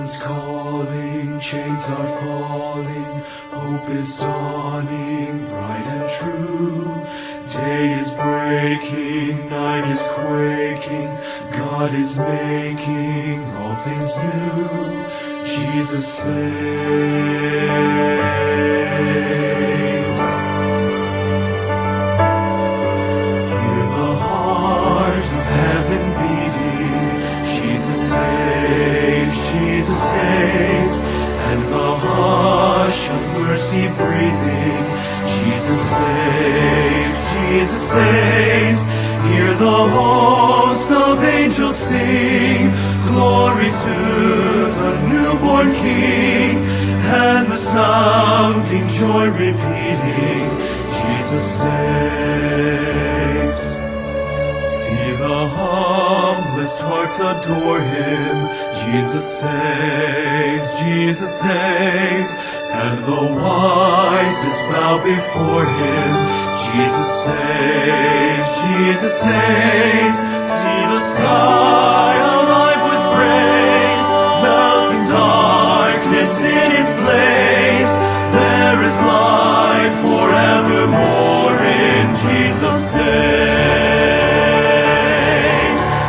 Freedom's calling, chains are falling, hope is dawning, bright and true. Day is breaking, night is quaking, God is making all things new. Jesus saves. Hear the heart of heaven beating. Jesus saves, Jesus saves, and the hush of mercy breathing. Jesus saves, Jesus saves. Hear the hosts of angels sing, glory to the newborn King, and the sounding joy repeating, Jesus saves. See the humblest hearts adore him. Jesus saves, and the wisest bow before him. Jesus saves, Jesus saves. See the sky alive with praise, melting darkness in its blaze. There is light forevermore in Jesus saves.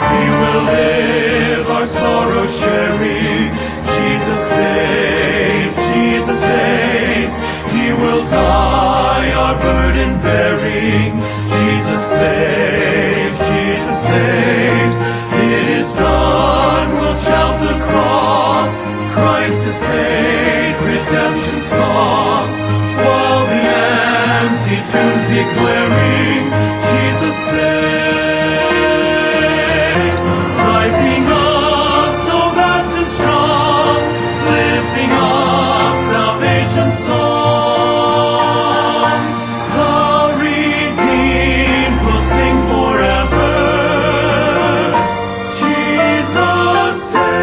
He will live our sorrow sharing. Jesus saves, Jesus saves. He will die our burden bearing. Jesus saves, Jesus saves. It is done, we'll shout the cross. Christ has paid redemption's cost. While the empty tombs declaring, Jesus saves. Rising up so vast and strong, lifting up salvation's song. The redeemed will sing forever. Jesus saves.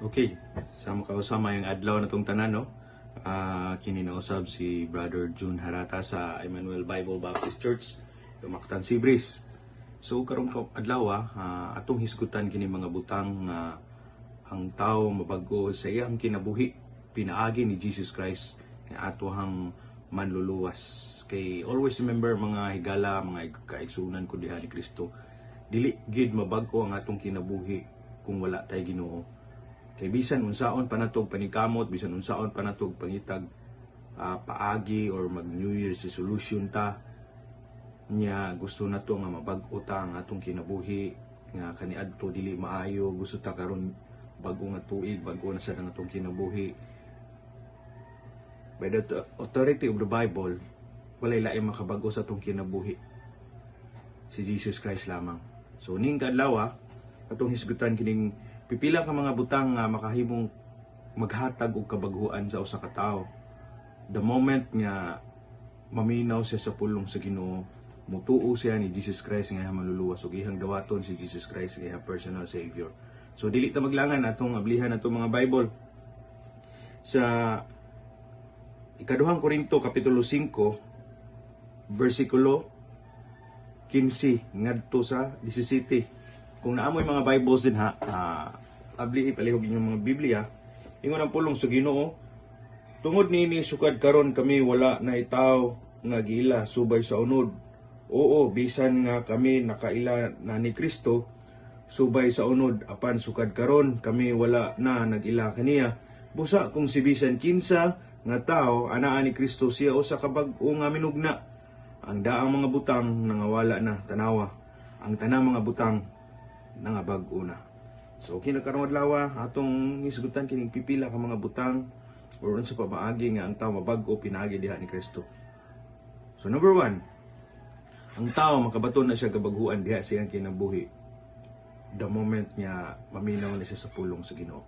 Okay, sa makausa maayong adlaw na tong tanan, no? Kini nausab si Brother June Harata sa Emmanuel Bible Baptist Church, Mactan, Sea Breeze. So karong adlaw atong hisgutan kini mga butang nga ang tao mabago sa iyang kinabuhi pinaagi ni Jesus Christ nga atohang manluluwas. Kay always remember, mga higala, mga kaigsunan ko diha ni Kristo, dili gid mabago ang atong kinabuhi kung wala tay Ginoo. Kay bisan unsaon pa natog panikamot, bisan unsaon pa natog pangitag paagi or mag New Year's resolution ta nya gusto nato nga mabag-o ta ang atong kinabuhi nga kaniadto dili maayo, gusto ta karon bag-o nga tuig, bag-o na sad ang atong kinabuhi. By the authority of the Bible, walay laing makabag-o sa atong kinabuhi, si Jesus Christ lamang. So ning kadlaw, atong hisgutan kining pipila ka mga butang nga makahimong maghatag og kabaghuan sa usa ka tawo the moment nga maminaw siya sa pulong sa Ginoo, mutuo siya ni Jesus Christ nga iyang manluluwas ug iyang dawaton si Jesus Christ nga iyang personal savior. So dili ta maglangan, atong ablihan atong mga Bible sa Ikaduhang Korinto kapitulo 5 bersikulo 15 ngadto sa 17. Kung naa moy mga Bibles dinha, abli palihog inyong mga Biblia. Ingon ang pulong sa Ginoo, "Tungod niini sukad karon kami wala na itaw nga giila subay sa unod. Oo, bisan nga kami nakaila na ni Kristo subay sa unod, apan sukad karon kami wala na nag-ila kaniya. Busa kung si bisan kinsa nga tao anaa ni Kristo, siya usa ka bag-o nga minugna. Ang daang mga butang nangawala na, tanawa, ang tanang mga butang nangabag-o na." So kini karong adlaw, atong hisgutan kining pipila ka mga butang or unsa pa maagi nga ang tao mabag-o pinaagi diha ni Kristo. So number one, ang tao makabaton na siya kabaghuan diha sa iyang kinabuhi the moment niya maminaw na siya sa pulong sa Ginoo.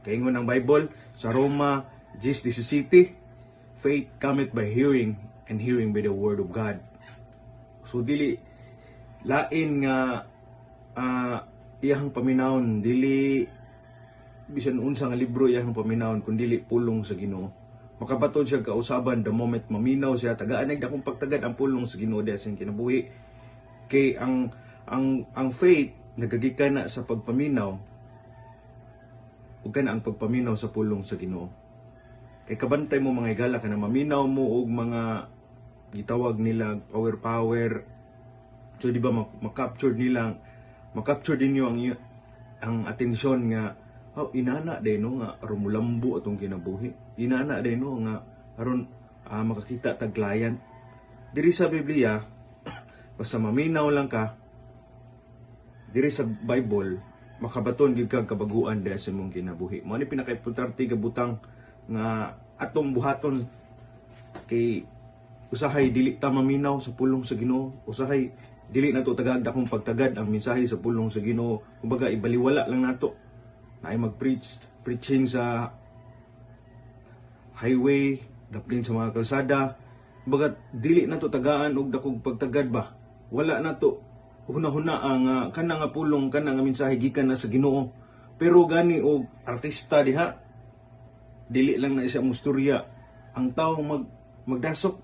Kaingon ang Bible sa Roma 10:17, "Faith cometh by hearing, and hearing by the word of God." So dili lain nga iyang paminawon, dili bisan unsa nga libro iyang paminawon kun dili pulong sa Ginoo. Makabaton siya kausaban the moment maminaw siya, tagaan nag akong pagtagad ang pulong sa Ginoo diha sa iyang kinabuhi. Kay ang faith nagagikan na sa pagpaminaw ug kana ang pagpaminaw sa pulong sa Ginoo. Kay kabantay mo, mga higala, kana maminaw mo og mga gitawag nila power power. So di ba ma-capture ninyo ang atensyon nga, "Oh, inana day no nga aron mulambo atong kinabuhi. Inana day no nga aron makakita tag client." Diri sa Biblia, basta maminaw lang ka diri sa Bible, makabaton gyud kag kabaguan diri sa imong kinabuhi. Mao ni pinakaimportante nga butang nga atong buhaton kay usahay dili ta maminaw sa pulong sa Ginoo, usahay dili nato tagaag dakong pagtagad ang mensahe sa pulong sa Ginoo. Kumbaga ibaliwala lang nato. Naay mag-preach, preaching sa highway, daplin sa mga kalsada. Kumbaga dili nato tagaan og dakong pagtagad ba. Wala nato huna-huna ang kana nga pulong, kana nga mensahe gikan na sa Ginoo. Pero gani og artista diha, dili lang na siya musturya. Ang tao magdasok,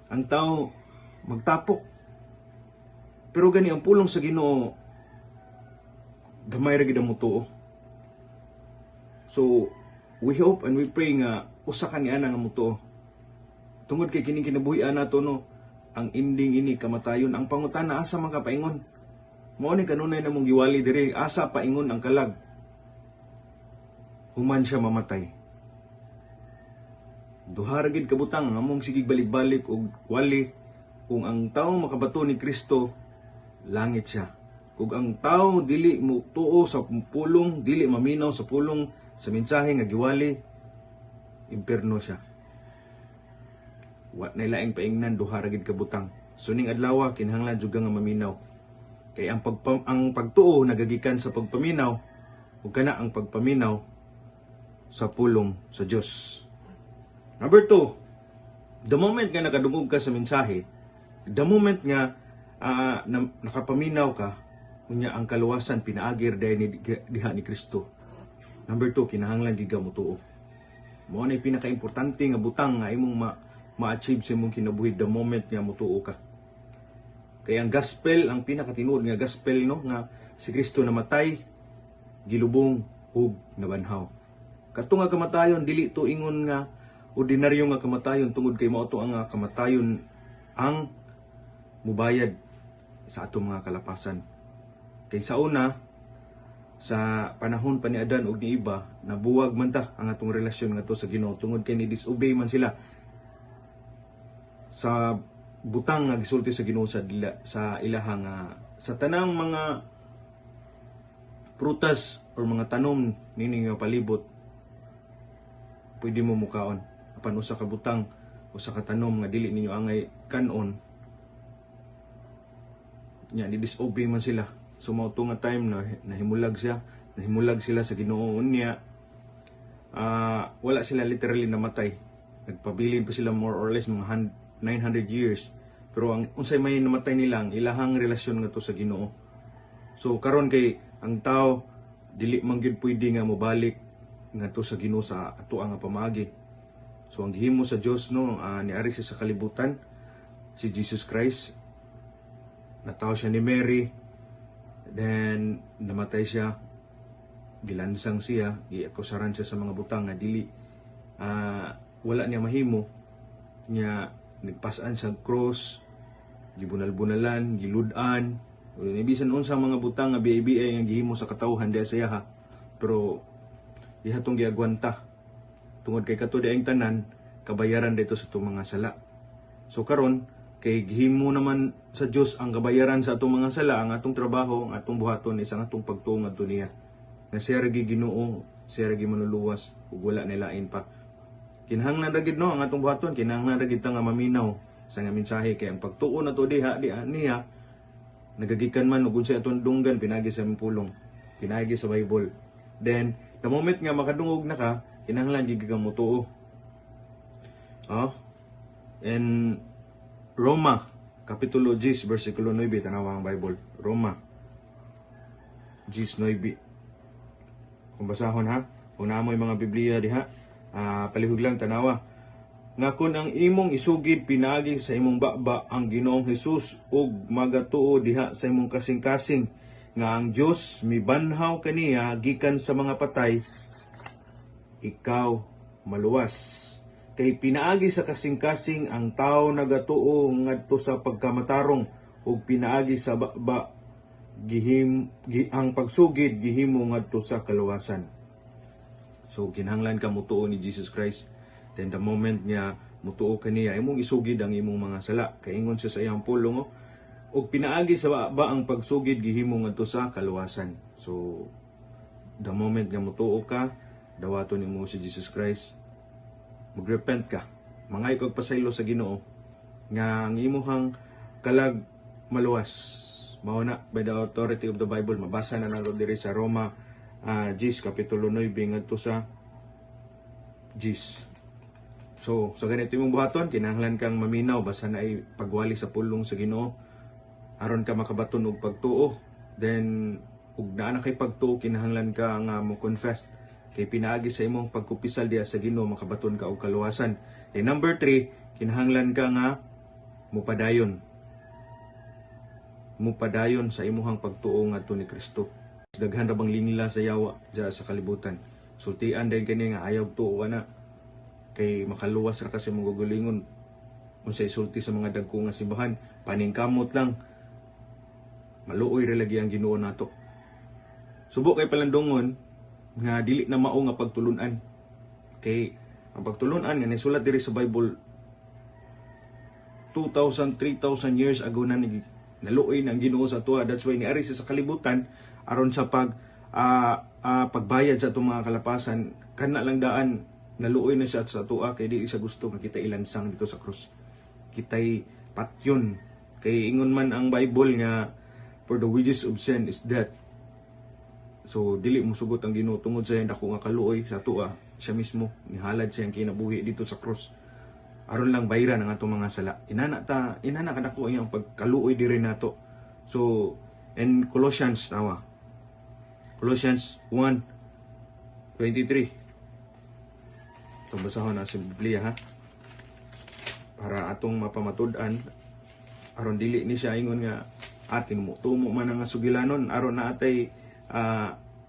ang tao magtapok. Pero gani ang pulong sa Ginoo, gamay ra gid ang mutuo. So we hope and we pray nga usa ka niana nga mutuo. Tungod kay kining kinabuhian nato no, ang ending ini kamatayon. Ang pangutana, asa man ka paingon? Mao ni kanunay namong giwali diri, asa paingon ang kalag human siya mamatay? Duha ra gid kabutang ang among sigig balik-balik og wali: kung ang tao makabato ni Kristo, langit siya. Kung ang tao dili mo tuo sa pulong, dili maminaw sa pulong, sa mensahe nga giwali, impierno siya. Wa na laing paingnan, duha ra gid kabutang. So ning adlaw, kinahanglan jud ka nga maminaw. Kay ang pagtuo nagagikan sa pagpaminaw ug kana ang pagpaminaw sa pulong sa Dios. Number 2, the moment nga nakadungog ka sa mensahe, the moment nga nakapaminaw ka, unya ang kaluwasan pinaagir dahil ni, diha ni Kristo. Number 2, kinahanglan gid ka motuo. Mao na pinakaimportante nga butang nga imong ma-achieve sa imong kinabuhi the moment nga motuo ka. Kaya ang gospel, ang pinakatinuod nga gospel no, nga si Kristo namatay, gilubong ug nabanhaw. Kato nga kamatayon, dili to ingon nga ordinaryo nga kamatayon tungod kay mao to ang nga kamatayon ang mubayad sa atong mga kalapasan. Kay sa una, sa panahon pa ni Adan ug ni Eva, nabuwag man ta ang atong relasyon ngadto sa Ginoo tungod kay ni disobey man sila sa butang nga gisulti sa Ginoo sa ilaha nga sa tanang mga prutas or mga tanom nini nga palibot pwede mo mukaon, apan usa ka butang, usa ka tanom nga dili ninyo angay kanon. Nya ni disobey man sila. So mao to nga time na nahimulag sila sa Ginoo. Unya wala sila literally namatay, nagpabilin pa sila more or less mga 900 years, pero ang unsay may namatay nilang ilahang relasyon ngadto sa Ginoo. So karon kay ang tao dili man gyud pwede nga mobalik ngadto sa Ginoo sa ato ang pamaagi. So ang gihimo sa Dios no, niari siya sa kalibutan, si Jesus Christ, natawo siya ni Mary, then namatay siya, gilansang siya, giakusaran siya sa mga butang nga dili wala niya mahimo. Nya nagpasan sa cross, gibunal-bunalan, gilud-an, bisan unsa mga butang nga BABA nga gihimo sa katawhan diha sa iyaha, pero iha tong giagwanta tungod kay kato diayng tanan kabayaran dito sa atong mga sala. So karon kay gihimo naman sa Dios ang kabayaran sa atong mga sala, ang atong trabaho, ang atong buhaton is ang atong pagtuo ngadto niya. Nga siya ra gyud Ginoo, siya ra gyud manuluwas ug wala nilain pa. Kinahanglan ra gid no ang atong buhaton, kinahanglan ra gid ta nga maminaw sa nga mensahe kay ang pagtuo nato diha diha niya nagagikan man ug unsay atong dunggan pinagi sa among pulong, pinagi sa Bible. Then the moment nga makadungog na ka, kinahanglan gid ka motuo. Oh. And Roma, Kapitulo 10, versikulo 9, tanawa ang Bible. Roma 10:9. Kung basahon ha, kung naa mo'y mga Biblia diha, palihog lang tanawa. Nga kun ang imong isugid pinaagi sa imong baba ang Ginoong Hesus ug magatuo diha sa imong kasing-kasing nga ang Dios mibanhaw kaniya gikan sa mga patay, ikaw maluwas. Kay pinaagi sa kasing-kasing ang tao nagatuo ngadto sa pagkamatarong ug pinaagi sa baba ang pagsugid gihimo ngadto sa kaluwasan. So kinahanglan ka mutuo ni Jesus Christ. Then the moment niya mutuo kaniya, imong isugid ang imong mga sala. Kay ingon siya sa iyang pulong, oh, ug pinaagi sa baba ang pagsugid gihimo ngadto sa kaluwasan. So the moment nga mutuo ka, dawaton nimo si Jesus Christ, magrepent ka. Mangayo kag pasaylo sa Ginoo nga ang imuhang kalag maluwas. Mao na, by the authority of the Bible, mabasa na nato diri sa Roma 10 kapitulo 9 ngadto sa 10. So, sa ganito imong buhaton, kinahanglan kang maminaw basta na ay pagwali sa pulong sa Ginoo aron ka makabaton og pagtuo. Then ug naa na kay pagtuo, kinahanglan ka nga mo confess kay pinaagi sa imong pagkupisal diha sa Ginoo makabaton ka og kaluwasan. Then number 3, kinahanglan ka nga mupadayon. Mupadayon sa imuhang pagtuo ngadto ni Kristo. Daghan ra bang lingla sa yawa diya sa kalibutan. Sultian din kani nga ayaw tuo ka na kay makaluwas ra kasi mong kaugalingon, unsay sulti sa mga dagko nga simbahan, paningkamot lang. Maluoy ra lagi ang Ginoo nato. Subo kay palandungon nga dili na mao nga pagtulunan, kay ang pagtulunan nga nasulat diri sa Bible, 2,000, 3,000 years ago na naluoy na ang Ginoo sa atoa. That's why niari siya sa kalibutan aron sa pagbayad sa atong mga kalapasan. Kana lang daan naluoy na siya sa atoa kay di siya gusto nga kita ilansang dito sa krus. Kitay patyon. Kay ingon man ang Bible nga for the wages of sin is death. So dili mo sugot ang Ginoo tungod sa iyang dako nga kaluoy sa atoa. Siya mismo nihalad sa iyang kinabuhi dito sa krus aron lang bayran ang atong mga sala. Inana ta, inana kadako ang iyang pagkaluoy diri nato. So in Colossians, tawa. Colossians 1:23. Itong basahon na sa Biblia ha. Para atong mapamatud-an aron dili ni siya ingon nga atin mo tumo man ang sugilanon, aron na atay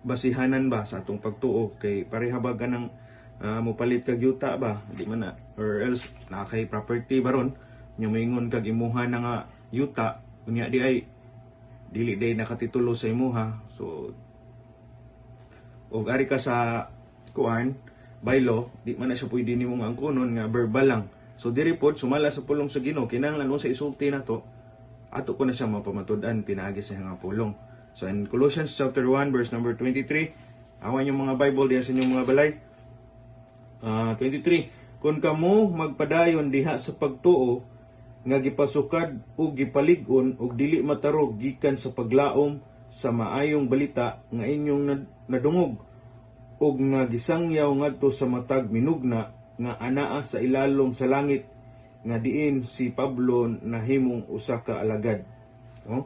basihanan ba sa atong pagtuo, kay pareha ba ganang mopalit kag yuta ba, di man na, or else naa kay property baron nya moingon kag imuha na nga yuta, unya di ay dili day nakatitulo sa imuha. So og ari ka sa kuan, by law di man na siya pwede nimo nga angkonon nga verbal lang. So diri pod, sumala sa pulong sa Ginoo, kinahanglan mo sa isulti nato, ato ko na siya mapamatud-an pinaagi sa nga pulong. So in Colossians chapter 1 verse number 23, awan yung mga Bible diya sa inyong mga balay. 23: Kung kamo magpadayon diha sa pagtuo nga gipasukad ug gipalig-on ug dili matarog gikan sa paglaom sa maayong balita nga inyong nadungog ug nga gisangyaw ngadto sa matag minugna nga anaa sa ilalom sa langit, nga diin si Pablo nahimong usa ka alagad. Oh?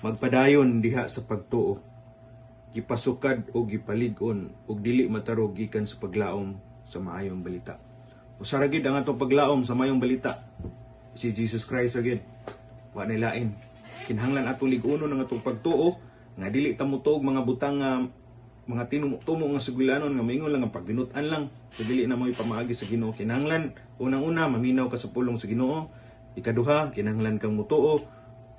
Magpadayon diha sa pagtuo gipasukad o gipalig-on ug dili matarog gikan sa paglaom sa maayong balita. Usa ra gid ang atong paglaom sa maayong balita, si Jesus Christ ra gid. Wa nay lain. Kinahanglan atong lig-unon ang atong pagtuo nga dili ta motuo og mga butang nga mga tinumo-tumo nga sugilanon nga maingon lang ang pagbinutan lang. So, dili na mo pamaagi sa Ginoo. Kinahanglan unang-una maminaw ka sa pulong sa Ginoo. Ikaduha, kinahanglan kang mutuo,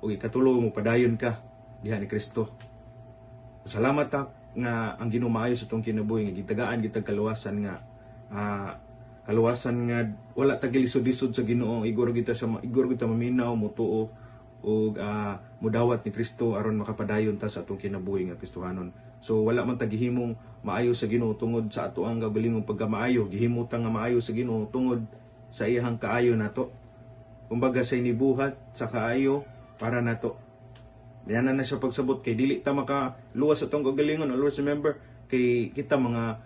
ug ikatulo, mopadayon ka diha ni Kristo. Salamat ta nga ang Ginoo maayo sa atong kinabuhi nga gitagaan kitag kaluwasan nga kaluwasan nga wala ta gilisod-lisod sa Ginoo. Igor kita maminaw, mutuo ug mudawat ni Kristo aron makapadayon ta sa atong kinabuhi nga Kristohanon. So wala man ta gihimong maayo sa Ginoo tungod sa ato ang kaugalingong pagkamaayo, gihimo ta nga maayo sa Ginoo tungod sa iyang kaayo nato. Kumbaga sa inibuhat sa kaayo para nato. Yan na na siya pagsabot kay dili ta makaluwas sa atong kaugalingon. Always remember kay kita mga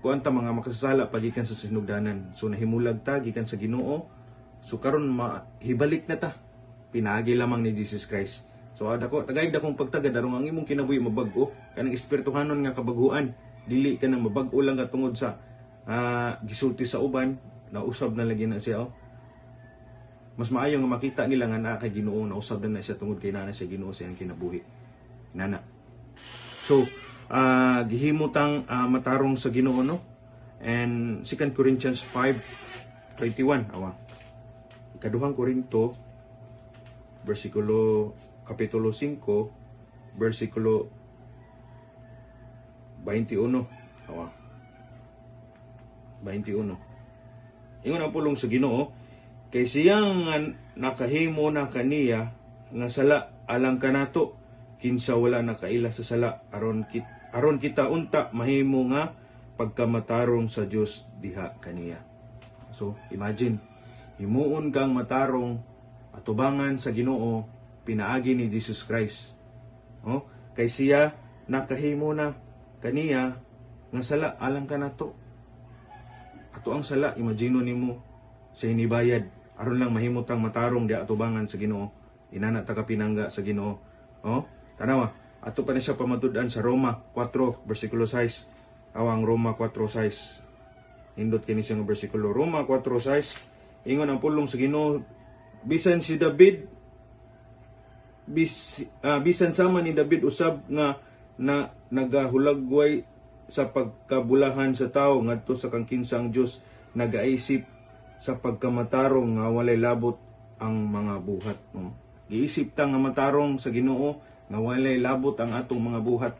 kuan ta, mga makasasala pagikan sa sinugdanan. So nahimulag ta gikan sa Ginoo. So karon mahibalik na ta pinaagi lamang ni Jesus Christ. So dako tagay dakong pagtagad aron ang imong kinabuhi mabag-o, kanang espirituhanon nga kabaguan, dili kanang mabag-o lang ka tungod sa gisulti sa uban, nausab na lagi na siya, oh. Mas maayo nga makita nila nga naa kay Ginoo, nausab na na siya tungod kay naa na siya Ginoo sa iyang kinabuhi. Nana. So, gihimo tang matarong sa Ginoo, no? And 2 Corinthians 5:21, awa. Ikaduhang Korinto, versikulo, kapitulo 5, versikulo 21. Awa. 21. Ingon ang pulong sa Ginoo, kay siya nga nakahimo na kaniya nga sala alang kanato, kinsa wala nakaila sa sala, aron kita unta mahimo nga pagkamatarong sa Dios diha kaniya. So imagine, himuon kang matarong atubangan sa Ginoo pinaagi ni Jesus Christ. Oh, kay siya nakahimo na kaniya nga sala alang kanato. Ato ang sala, imagine nimo, sa inibayad aron lang mahimo tang matarong di atubangan sa Ginoo. Inana ta ka pinangga sa Ginoo. Oh, tanawa, ato pa na siya pamatud-an sa Roma 4 versikulo 6. Awang Roma 4:6. Nindot kini siya nga bersikulo, Roma 4:6. Ingon ang pulong sa Ginoo, bisan si David bisan sama ni David usab nga na nagahulagway sa pagkabulahan sa tao ngadto sa kang kinsa ang Dios nagaisip sa pagkamatarong nga walay labot ang mga buhat, no? Giisip ta nga matarong sa Ginoo nga walay labot ang atong mga buhat,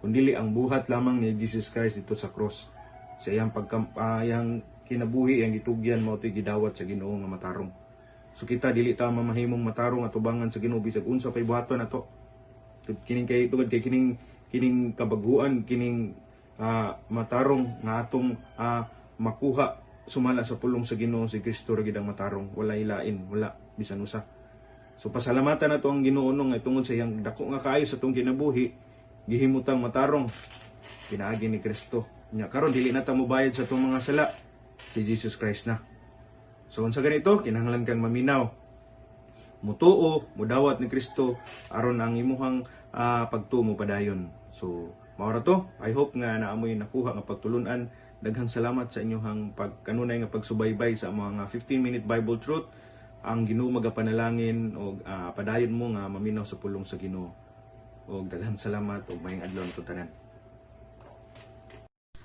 kundili ang buhat lamang ni Jesus Christ dito sa cross, sa iyang iyang kinabuhi, iyang gitugyan, mao to'y gidawat sa Ginoo nga matarong. So kita, dili ta mamahimong matarong atubangan sa Ginoo bisag unsa pay buhaton nato. Kining kay tungod kay kining kining kabaguan, kining matarong nga atong makuha sumala sa pulong sa Ginoo, si Kristo ra gid ang matarong, wala ilain, wala bisan usa. So pasalamatan nato ang Ginoo, no, nga tungod sa iyang dako nga kaayo sa atong kinabuhi, gihimutang matarong pinaagi ni Kristo. Nya karon dili na ta mobayad sa atong mga sala, si Jesus Christ na. So unsa ganito, kinahanglan kang maminaw, mutuo, mudawat ni Kristo aron ang imuhang pagtuo mo padayon. So mao ra to. I hope nga naamoy nakuha nga pagtulunan. Daghang salamat sa inyong pagkanunay nga pagsubaybay sa mga 15-minute Bible truth. Ang Ginoo magapanalangin og padayon mo nga maminaw sa pulong sa Ginoo. Og daghang salamat ug maayong adlaw nato tanan.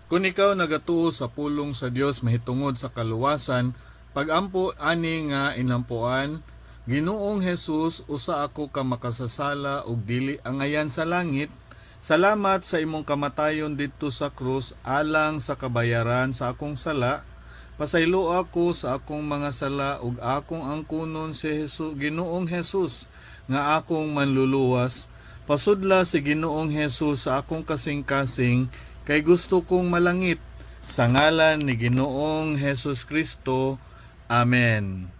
Kung ikaw nagatuo sa pulong sa Dios mahitungod sa kaluwasan, pagampo ani nga inampuan: "Ginoong Jesus, usa ako ka makasasala ug dili angayan sa langit. Salamat sa imong kamatayon didto sa krus alang sa kabayaran sa akong sala. Pasaylo ako sa akong mga sala ug akong angkunon si Jesus, Ginoong Jesus, nga akong manluluwas. Pasudla si Ginoong Jesus sa akong kasing-kasing kay gusto kong malangit. Sa ngalan ni Ginoong Jesus Kristo. Amen."